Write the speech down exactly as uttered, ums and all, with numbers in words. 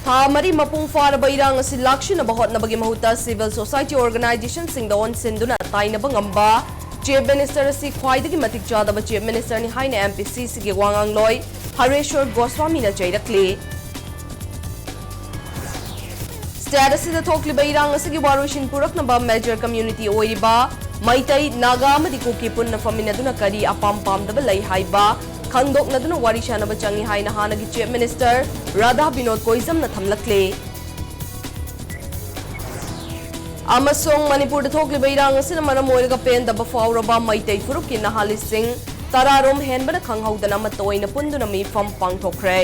ꯊꯥ ꯃꯔꯤ ꯃꯄꯨꯡ ꯐꯥꯔꯕ ꯏꯔꯥꯡ ꯑꯁꯤ ꯂꯥꯛꯁꯤꯟꯅꯕ ꯍꯣꯠꯅꯕꯒꯤ ꯃꯍꯨꯠꯇ civil society organizationꯁꯤꯡꯗ ꯑꯣꯟꯁꯤꯟꯗꯨꯅ ꯇꯥꯏꯅꯕ ꯉꯝꯕ Chief Minister ꯑꯁꯤ ꯈ꯭ꯋꯥꯏꯗꯒꯤ ꯃꯇꯤꯛ ꯆꯥꯗꯕ Chief Ministerꯅꯤ ꯍꯥꯏꯅ MPCCꯒꯤ ꯋꯥꯉꯥꯡꯂꯣꯏ ꯍꯔꯦꯁ꯭ꯋꯔ ꯒꯣꯁ꯭ꯋꯥꯃꯤꯅ ꯆꯩꯔꯛꯂꯤ꯫ State ꯑꯁꯤꯗ ꯊꯣꯛꯂꯤꯕ ꯏꯔꯥꯡ ꯑꯁꯤꯒꯤ ꯋꯥꯔꯣꯏꯁꯤꯟ ꯄꯨꯔꯛꯅꯕ major community ꯑꯣꯏꯔꯤꯕ ꯃꯩꯇꯩ, ꯅꯥꯒꯥ ꯑꯃꯗꯤ ꯀꯨꯀꯤ ꯄꯨꯟꯅ ꯐꯝꯃꯤꯟꯅꯗꯨꯅ ꯀꯔꯤ ꯑꯄꯥꯝ ꯄꯥꯝꯗꯕ ꯂꯩ ꯍꯥꯏꯕ ꯈꯪꯗꯣꯛꯅꯗꯨꯅ ꯋꯥꯔꯤ ꯁꯥꯅꯕ ꯆꯪꯏ ꯍꯥꯏꯅ ꯍꯥꯟꯅꯒꯤ Chief Minister ꯔꯥꯙꯥ ꯕꯤꯅꯣꯗ ꯀꯣꯏꯖꯝꯅ ꯊꯝꯂꯛꯂꯤ꯫ ꯑꯃꯁꯨꯡ ꯃꯅꯤꯄꯨꯔꯗ ꯊꯣꯛꯂꯤꯕ ꯏꯔꯥꯡ ꯑꯁꯤꯅ ꯃꯔꯝ ꯑꯣꯏꯔꯒ ꯄꯦꯟꯗꯕ ꯐꯥꯎꯔꯕ ꯃꯩꯇꯩ ꯐꯨꯔꯨꯞꯀꯤ ꯅꯍꯥ ꯂꯤꯁꯤꯡ ꯇꯔꯥ ꯔꯣꯝ ꯍꯦꯟꯕꯅ ꯈꯪꯍꯧꯗꯅ ꯑꯃꯠꯇ ꯑꯣꯏꯅ ꯄꯨꯟꯗꯨꯅ ꯃꯤꯐꯝ ꯄꯥꯡꯊꯣꯛꯈ꯭ꯔꯦ꯫